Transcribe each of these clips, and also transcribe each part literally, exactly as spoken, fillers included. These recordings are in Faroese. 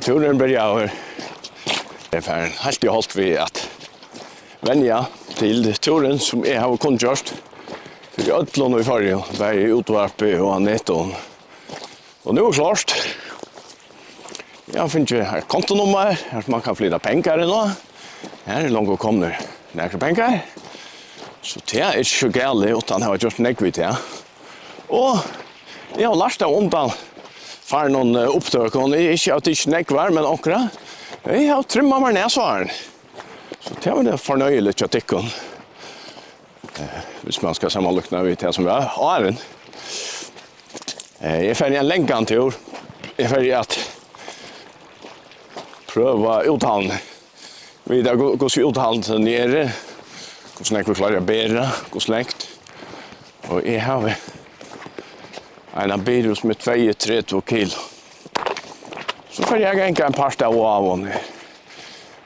Túrurin byrjaður. Eg eri farin heilt í holt við at venja til túrin, sum eg havi kunngjørt fyri øllum í Føroyum, bæði í útvarpi og á netinum. Og nú er klárt. Eg havi fingið eitt kontonummar, har man kann flyta pengar inn á. Her eru longu komnir nakrir pengar. So tað er ikki so galið, uttan at hava gjørt nógv við tað. Og eg havi lært av undanfarnum, eh, upptøkum, eg eri ikki, eg havi tikið nógvar, men onkrar. Eg havi trimmað mær næsahárið. So tað var tað fornøyeligt hjá tykkum. Eh, hvis man skal samanlíkna við tað sum var áðrenn. Eh, eg fari ein langan túr. Eg fari at prøva úthaldni. Vita, hvussu úthaldandi eg eri, hvussu nógv eg klári at bera, hvussu langt. Og eg havi eina byrðu sum er tveyogtretivu kilo. So fari eg at ganga ein part av áarvegnum.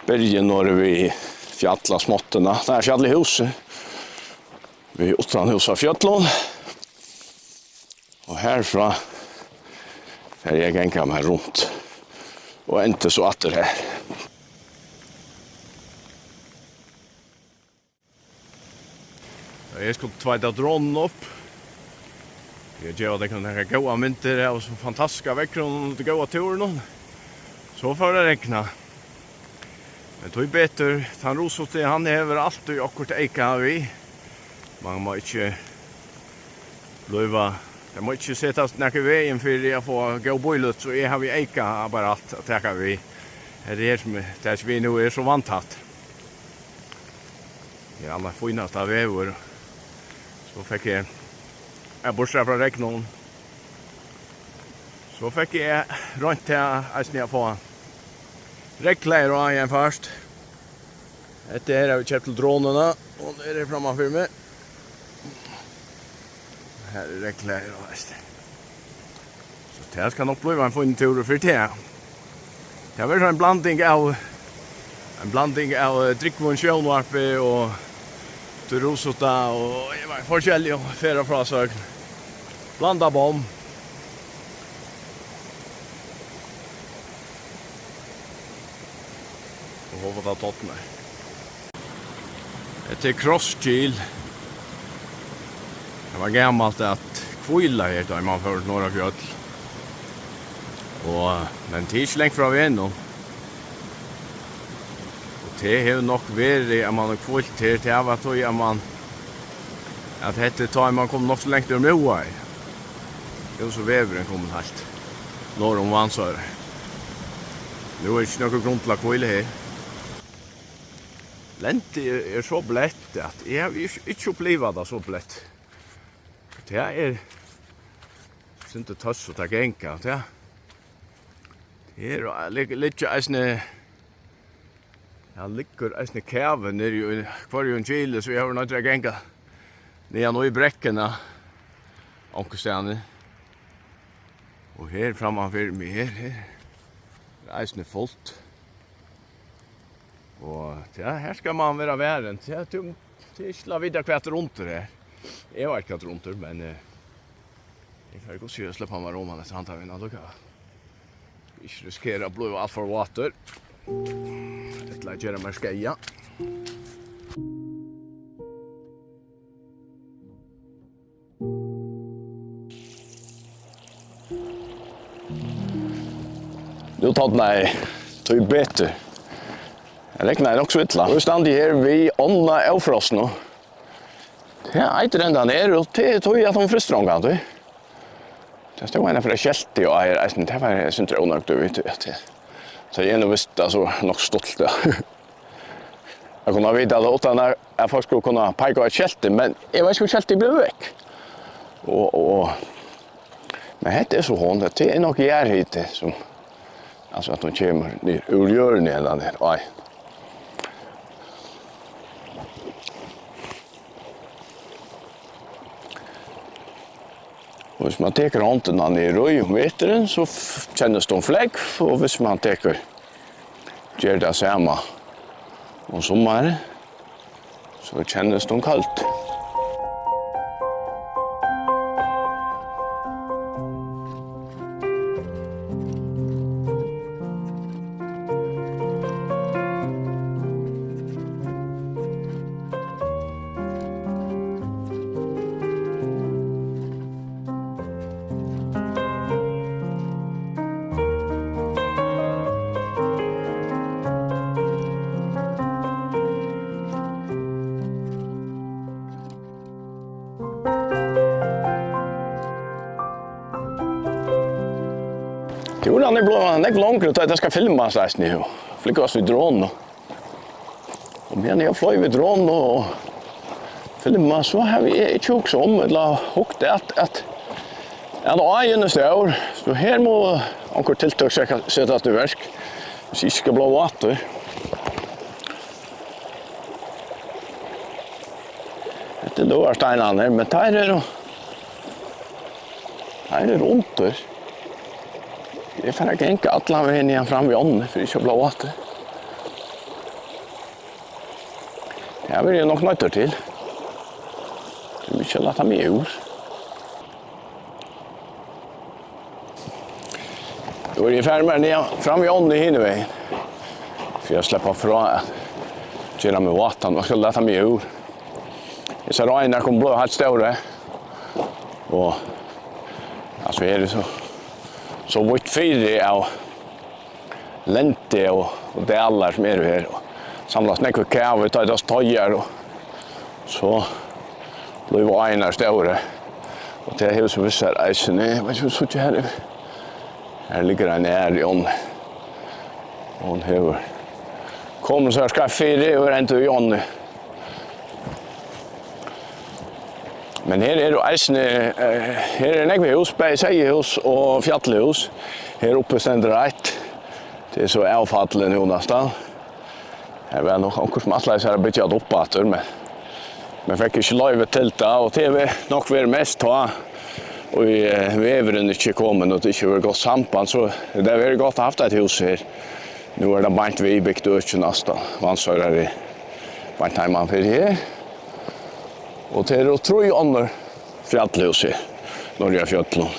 Byrji norður við Fjallasmáttuna, nei, Fjallið Húsið. Við Uttanhús á Fjøllum. Og herfrá fari eg at ganga meg runt og endi so aftur her. Eg skal tveita dronuna upp. Eg gevi tykkum nakrar góðar myndir av so fantastiska veðrinum og tí góða túrinum. So fór at regna. Men tíbetur, tann rusuti, hann hevur altíð okkurt eyka við. Man má ikki blíva, tað má ikki setast nakað í vegin fyri at fáa góð bíløt, so eg havi eyka apparat at taka við. Hetta her sum eg taki við nú er so vatntætt. Her er allar fínasta veður. So fekk eg, ja, burtursæð frá regninum, so fekk eg roynt tað eisini at fáa regnklæðir á ein fart. Hetta her havi eg keypt til dronuna. Hon er her framman fyri meg. Her er regnklæðir á, veitst tú. So tað skal nokk blíva ein fínur túrur fyri teg. Tað verður so ein blanding av, ein blanding av, eh, drúgvum sjónvarpi og tí rusuta og, eg veit, forskellig ferðafrásøgn. Blandað bomm. Og hava tað gott, nei. Hetta er Krossgil. Tað var gamalt at hvíla her, tá man fór norður á fjøll. Og, men tað er ikki langt frá vegnum. Og tað hevur nokk verið, at man hevur hvílt her, tað var tí, at man, at hetta er tá, man kom nokk so langt úr Miðvági. Nú er so vegurin komin heilt norður um Vatnsoyrar. Nú er ikki nøkur grund til at hvíla her. Lendið er, er so bleytt, at eg havi ikki, ikki upplivað tað so bleytt. Tað er sindur tøss at ganga, tað. Her lig-, liggja eisini, ja, liggur eisini kavi niðri í hvørjum gili, so eg havi noyðst at ganga niðan í brekkuna onkustaðni. Og her framman fyri meg her, her er eisini fult. Og ja, her skal man vera varin. Ja, tú, tú ikki til at vita, hvat er undir her. Eg veit ikki, hvat er undir, men, eh, eg fari at sleppa mær oman eftir handan vegin allíkavæl. Ikki risikera at blíva alt for vátur. Ella at gera mær skaða. Nú tornaði, tíbetur. Tað regnaði nokk so illa. Nú standi eg her við ánna Ófrosnu. Tað eitur hendan er, og tað er tí, at hon frystir ongantíð. Tað stóð ein fyri skelti á her eisini, tað var eg sindur ónøgdur við, tí at tað, tá eg nú visti tað, so nokk stuttligt, ja. At kunna vita tað uttan at, at fólk skulu kunna peika á eitt skelti, men eg veit ikki, um skeltið er blivið vekk. Og, og, men hetta er so hon, at tað er nokk jarðhiti, sum, altso, at hon kemur niður úr jørðini, hendan her. Ai. Og hvis man tekur hondina niður í um veturin, so f-, kennist hon flógv, og hvis man tekur, ger tað sama um summarið, so kennist hon køld. Túrurin er blivin nógv longri, tá tað skal filmast eisini, jú. Flúgvast við dronu. Og meðan eg flúgvi við dronu og filmi, so havi eg ikki hugsað um, ella hugt at, at, at áin er stór, so her má onkur tiltøk seta-, setast í verk, hvis eg ikki skal blíva vátur. Hetta er løðarsteinarnir, men teir eru, teir eru undir. Eg fari at ganga allan vegin niðan fram við ánni, fyri ikki at blíva vátur. Tað verði eg nokk noyddur til. Tað vil ikki lata meg úr. Nú eri eg farin mær niðan fram við ánni hinvegin, fyri at sleppa frá at gera meg vátan. Nú skal eg lata meg úr. Hesar áirnar kunnu blíva heilt stórar. Og, altso, her er so, so vítt fyri av lendi og, og dalar sum eru her. Og samlast nógvur kavi, tá tað toyar, og so blíva áirnar stórar. Og tað hevur so við sær eisini, eg veit ikki, um tú sært her yvir. Her liggur ein ær í ánni. Hon hevur komið sær skeiv fyri og er enntá í ánni. Men her eru eisini, eh, her eru nógv hús, bæði seyðahús og fjallhús. Her uppi stendur eitt. Tað er so avfallið nú næstan. Her var nokk onkur sum ætlaði sær at byggja tað upp aftur, men, men fekk ikki loyvi til tað, og tað hevur nokk verið mest tá, og, eh, vegurin ikki komin, og tað ikki verið gott samband, so tað hevur verið gott at havt eitt hús her. Nú er tað beint við bygt øki næstan. Vatnsoyrar er beint heiman fyri her. Og tað eru trý onnur fjallhús her, norðuri á fjøllunum.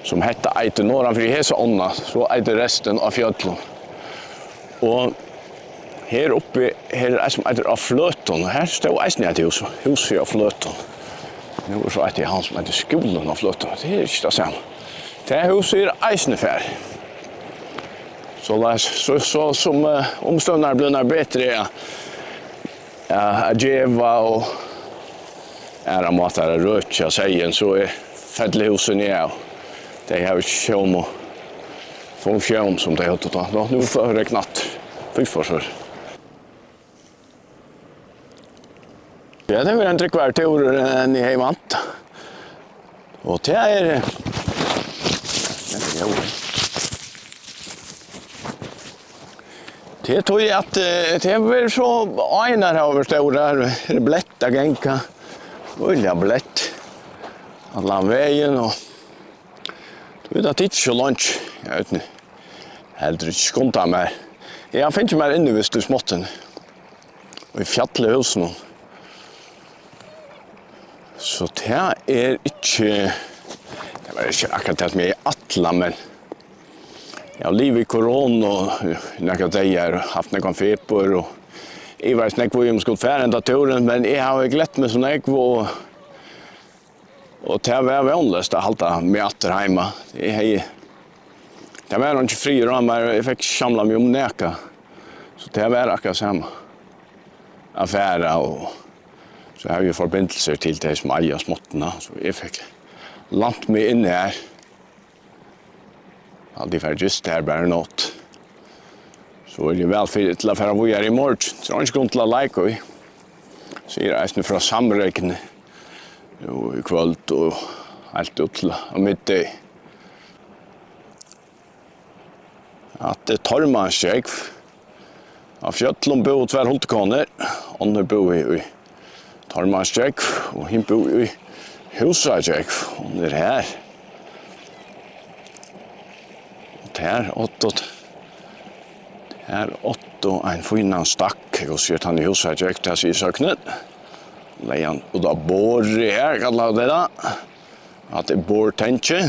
Sum hetta eitur, norðan fyri hesa ánna, so eitur restin á fjøllunum. Og her uppi, her er eitt sum eitur á Fløtum, og her stóð eisini eitt hús, húsið á Fløtum. Nú er so eitt í Havn sum eitur Skúlin á Fløtum, tað er ikki tað sama. Tað húsið er eisini farið. Soleiðis, so, so sum, eh, umstøðurnar eru blivnar betri, ja, ja, at geva og aðrar mátar at røkja seyðin, so er fellihúsini av. Tey hava ikki somu funksjón, sum tey høvdu tá. Nú, nú fer regn aftur. Fy for sær. Ja, tað var ein drúgvari túrur enn eg hevði væntað. Og tað er, tað er tí at, eh, tað hevur verið so, áirnar hava verið stórar, her er bleytt at ganga, øgiliga bleytt allan vegin, og tí tað tekur so leingi, eg veit ikki, heldur ikki skunda mær. Eg havi fingið mær innivist í smáttuni, í fjallhúsinum. So tað er ikki, tað var ikki akkurát tað sum eg ætlaði, men eg havi livað í koronu í nakrar dagar og havt nógvan fepur og eg veit ikki nógv, um eg skuldi farið henda túrin, men eg havi glett meg so nógv og, og tað var vónleyst at halda meg aftur heima. Eg hevði, tað var eingin friður á mær, eg fekk ikki samlað meg um nakað. So tað var akkurát sama at fara, og so havi eg forbindilsir til tey sum eiga smáttuna, so eg fekk lænt meg inn har. Haldi eg fari at gista har bara í nátt. So eri eg væl fyri til at fara víðari í morgin. So er eingin grund til at leika í. Sigur eisini frá samregni nú í kvøld og heilt út til á middegi. Hatta er Tormansgjógv. Á Fjøllum búðu tvær huldukonur. Onnur búði í Tormansgjógv og hin búði í Húsagjógv. Hon er har. Og tær áttu, tær áttu ein fínan stakk. Eg kann siga, at hann í Húsagjógv, tað sigur søgnin. Legði hann út á borðið her, kallaðu tey tað. Hatta er borðtengi.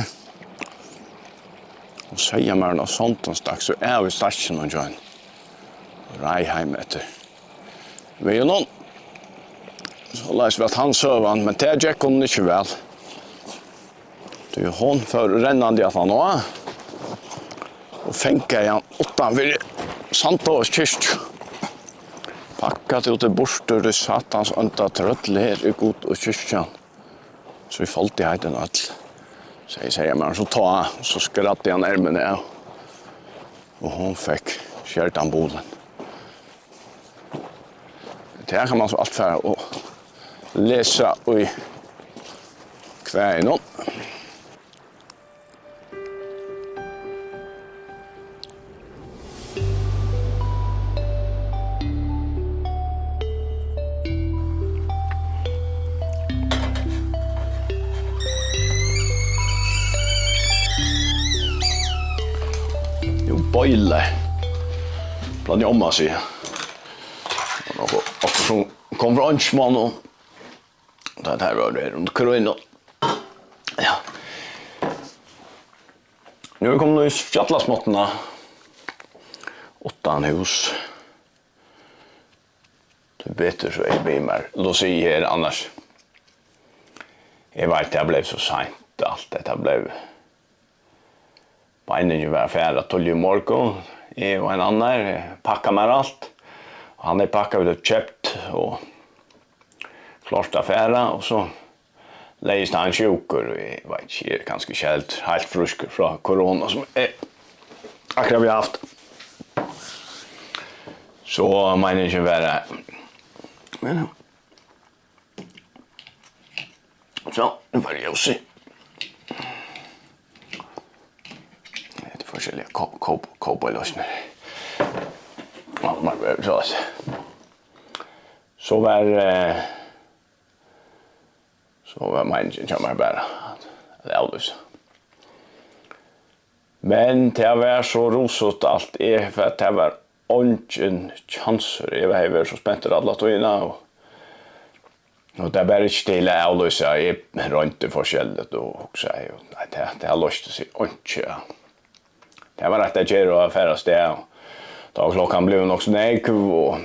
Og seyðamaðurin á Sandum stakk so av í stakkinum hjá henni. Reið heim eftir veginum. Soleiðis var tann søgan, men tað gekk honum ikki væl. Tí hon fór rennandi aftan á og fangaði hann uttan fyri Sandavágs kirkju. Pakka teg burtur, títt satans ónda trøll, her er Gud og kirkjan. So eg faldi heitin øll. Segði, segði hann, so tá, so skræddi hann ermin av, og hon fekk skerdan bulin. Tað kann man so alt fara og lesa í kvæðinum. Jú, boile. Plagdi omma at siga. Og nokk, okkurt sum kom frá einkimonnum. Tað her var tað rundt Krígin. Ja. Nú er komið í fjallasmáttuna. Uttan hús. Tíbetur, so eg bið mær Lucia her annars. Eg veit, tað bleiv so seint alt, hetta bleiv. Meiningin var at fara tíðliga í morgun. Eg og ein annar, eh, pakka mær alt. Og hann hevði pakkað, vit høvdu keypt og klárt at fara, og so legðist hann sjúkur, og eg veit ikki, eg eri kanska ikki heilt, heilt frískur frá korona, sum eg akkurát havi havt. So meiningin var at, men, so, nú fari eg at siga. Hetta er forskelligar kó-, kó-, kópaleiðsnir. Ja, man verður so at, so var, eh, so var meiningin hjá mær bara at, at avlýsa. Men tað var so rusut alt, eg, for tað var eingin kjansur. Eg hevði verið so spentur alla tíðina, og, og tað bar ikki til at avlýsa. Eg royndi forskelligt og hugsaði, og nei, tað, tað loysti seg einki, ja. Tað var rætt at gera og at fara avstað. Tá var klokkan blivin nokk so nógv, og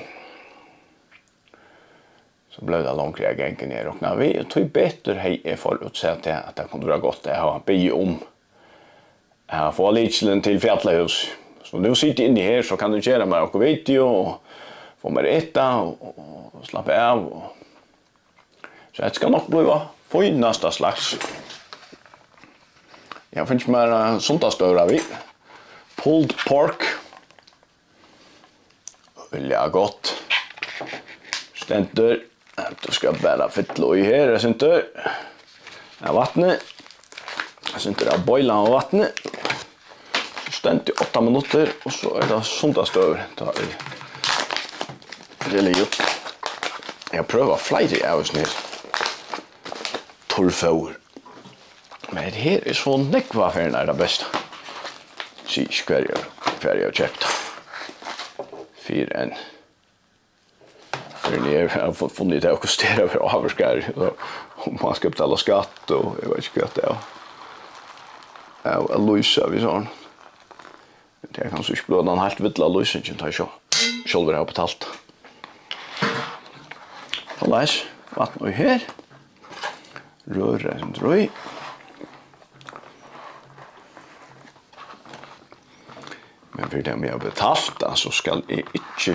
so bleiv tað longri av gangini, eg roknaði við, og tíbetur hevði eg forútsæð tað, at tað kundi vera gott at hava biðið um at fáa lykilin til fjallahús. So nú siti eg inni her, so kann eg gera mær okkurt video og fáa mær at eta og, og, og slappa av. Og, so hetta skal nokk blíva fínasta slags. Eg havi fingið mær, eh, sunnudagsdøgurða við. Pulled pork. Øgiliga gott. Stendur. Tú skal bara fylla í her, eitt sindur av vatni. Eitt sindur av boilandi vatni. So stendur í átta minuttir, og so er tað sunnudagsdøgurði. Tá er tað liðugt. Eg havi prøvað fleiri av hesum her. Turrfóður. Men her er so nógva ferðina er tað besta. Sig ikki hvar eg, hvar eg havi keypt tað. Fyrr enn, fyrr enn eg havi fu-, funnið út av, hvussu tað er at vera ávirkari, og, og man skal betala skatt, og eg veit ikki hvat tað er. Av at lýsa við sovorðnum. Men tað kann so ikki blíva tann heilt villa lýsingin, tá eg sjálv, sjálvur havi betalt. Soleiðis, vatn í her. Røra eitt sindur í. Men fyri tað, um eg havi betalt tað, so skal eg ikki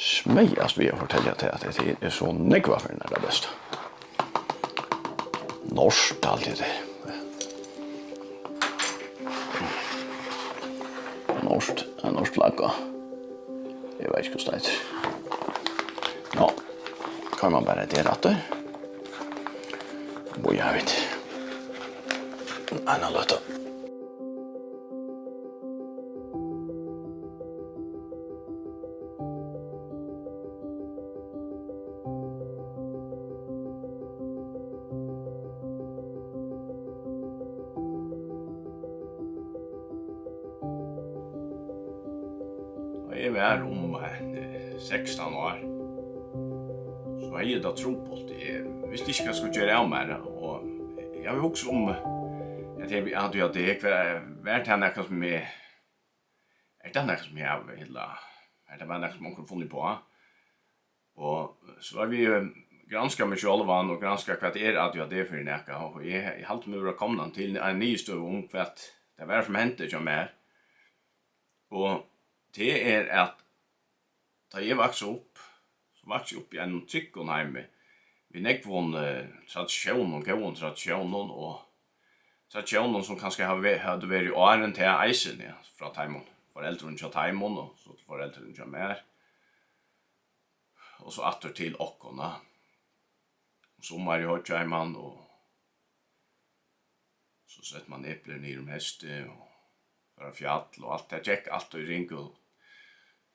smeyðast við at fortelja tað, at hetta her er so nógva ferðina tað besta. Norskt, alt hetta her. Norskt, norskt laga. Eg veit ikki, hvussu tað eitur. Ná, koyrir man bara hetta her aftur. Bíða, vit. Eina løtu. Tá eg var um, eh, sekstan ár, so hevði eg tað trupult. Eg visti ikki, hvat eg skuldi gera av mær, og eg havi hugsað um, at eg havi A D H D, hvat, var tað nakað sum eg, er tað nakað sum eg havi, ella er tað bara nakað sum onkur hevur funnið uppá? Og so havi eg granskað meg sjálvan og granskað, hvat er A D H D fyri nakað, og eg, eg haldi meg vera komnan til eina niðurstøðu um, hvat tað var, sum hendi hjá mær. Og tað er, at tá eg vaks upp, so vaks eg upp í einum tryggum heimi við nógvum, eh, traditiónum, góðum traditiónum, og traditiónum, sum kanska hava ve-, høvdu verið áðrenn tað eisini, frá teimum, foreldrunum hjá teimum og so til foreldrini hjá mær. Og so aftur til okkum, ha. Um summarið hoyggjaði mann, og so setti mann eplir niður um heystið og fór á fjall og alt. Tað gekk alt í ring, og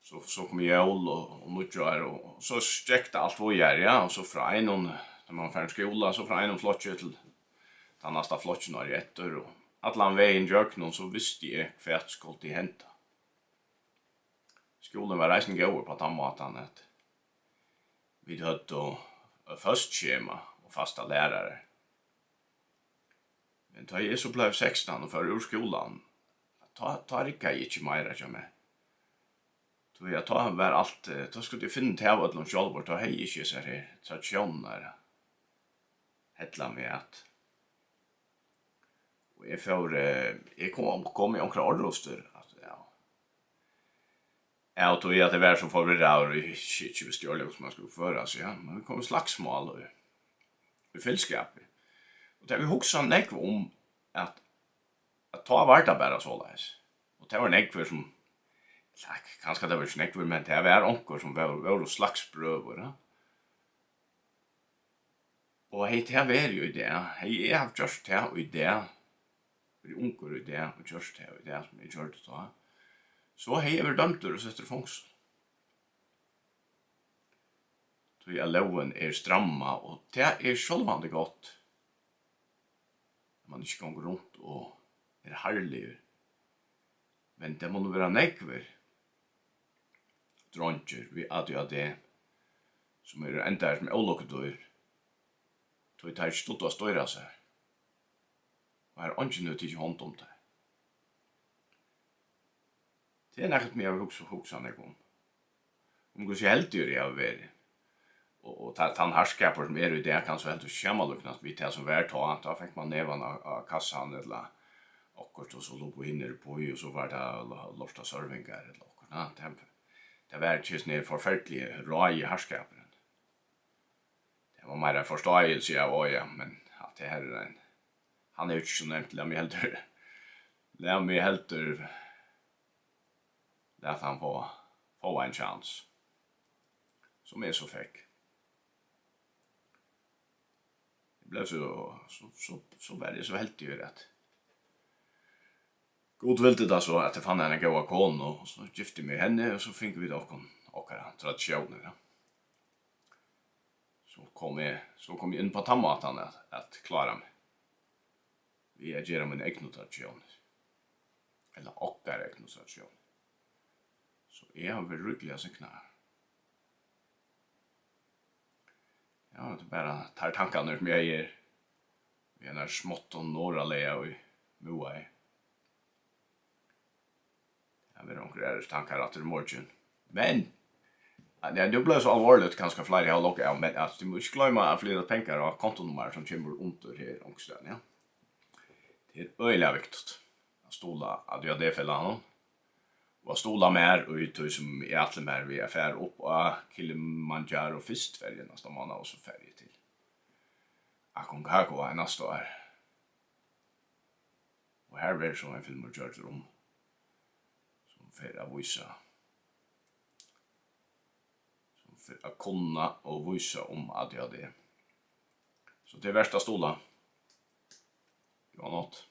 so, so kom jól og, og nýggjár, og, og so gekk tað alt víðari, ja. Og so frá einum, tá mann var farin í skúla, so frá einum flokki til tann næsta flokkin árið eftir, og allan vegin gjøgnum, so visti eg, hvat skuldi henda. Skúlin var eisini góður upp á tann mátan, at vit høvdu fast skema og fastar lærarar. Men tá eg so bleiv sekstan og fór úr skúlanum, tá, tá riggaði ikki meira hjá mær. Tí at tá var alt, eh, tá skuldi eg finna út av øllum sjálvur, tá hevði eg ikki hesar her traditiónirnar at hella meg at. Og eg fór, eh, eg kom, kom í onkra orrustur, altso, ja. Ja, og tí at eg var so forvirraður, og eg skilti ikki, visti ordiliga, hvussu mann skuldi føra seg, ja. Men vit komu í slagsmál í, í fylgiskapi. Og tað, vit hugsaðu nógv um, at, at tá var tað bara soleiðis. Og tað var nógvir sum, ja, kanska tað var ikki nógvir, men tað var onkur sum vóru, vóru slagsbrøður, ja. Og hevði tað verið í dag, hevði eg havt gjørt tað í dag, verið ungur í dag og gjørt tað í dag, sum eg gjørdi tá, so hevði eg verið dømdur og settur í fongsul. Tí at lógin er strammað, og tað er sjálvandi gott, at mann ikki gongur runt og er harðligur. Men tað munnu vera nógvir dreingir við A D H D, sum eru endaðir sum ólukkudýr, tí teir ikki dugdu at stýra sær, og har eingin hevur tikið hond um teir. Tað er nakað, sum eg havi hugsað, hugsað nógv um, um hvussu heldigur eg havi verið. Og, og ta-, tann harðskapur, sum er í dag, kann so heldur ikki samanlíknast við tað, sum var tá. Tá fekk mann nevan á, á kassan ella okkurt, og so lupu hinir uppí, og so var tað lo-, lortasørvingar ella okkurt. Ja, tað, tað var ikki hesin her forferdiligi, ráði harðskapurin. Tað var meira forståelse av, á ja, men hatta her er ein, hann er jo ikki so nevnt, lat meg heldur, lat meg heldur, lat hann fáa, fáa ein chance, sum eg so fekk. Eg bleiv so, so, so, so var eg so heldigur, at Gud vildi tað so, at eg fann eina góða konu, og so gifti eg meg við henni, og so fingu vit okkum okkara traditiónir, ja. So kom eg, so kom eg inn á tann mátan at, at klára meg við at gera mínar egnu traditiónir, ella okkara egnu traditiónir. So eg havi verið ríkiliga signaður. Ja, tað er bara teir tankarnir, sum eg hevði her, við einari smáttu norðarlaga í Miðvági. Ja, tað verða onkrir aðrir tankar aftur í morgin. Men, ja, nú bleiv so alvorligt, kanska fleiri hava loggað av, men, altso, tú má ikki gloyma at flyta pengar á kontonummar, sum kemur undir her onkustaðni, ja. Tað er øgiliga viktigt at stuðla A D H D-felagnum og at stuðla mær í tí, sum eg ætli mær við at fara upp á Kilimanjaro fyrst, fari eg næsta mánað, og so fari eg til Aconcagua næsta ár. Og har verður so ein filmur gjørdur um, sum fer at vísa, sum fer at kunna og vísa um A D H D. So tað er vert at stuðla. Góða nátt.